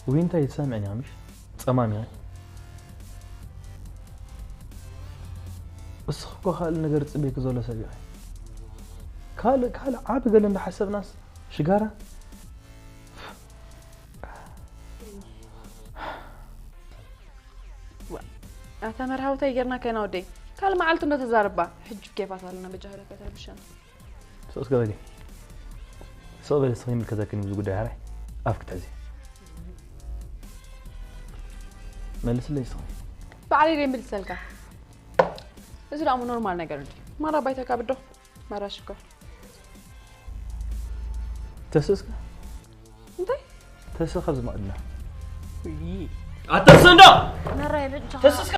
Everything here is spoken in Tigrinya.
ዊንታ ይትሰምዕን እያ ምሽ? ጸማም እያ። እስኺ እኮ ካልእ ነገር ጽቤኪ ዘሎ ሰብ ኢኺ። ካልእ ካልእ ዓቢ ገለ እንዳሓሰብናስ ሽጋራ። ኣታ መርሃውታይ ጌርና ከይና ወደይ ካልእ መዓልቲ እንዶ ተዛርባ ሕጂ ኬፋት ኣለና በጃ ህለፍ ከተርብሸና ሶስ ገበሊ ሶበል ስኺ ምልከተክን ብዙ ጉዳይ ሃራይ ኣፍ ክትሕዚ መልስለይ ስኺ ባዕለይ ደይ ምልሰልካ እዚ ደሞ ኖርማል ነገር እንዲ ማራ ባይተካ ብዶ ማራ ሽኮር ተስእስካ እንታይ ተስእ ካብ ዝማእድና ኣተስእንዶ መራይ በጃ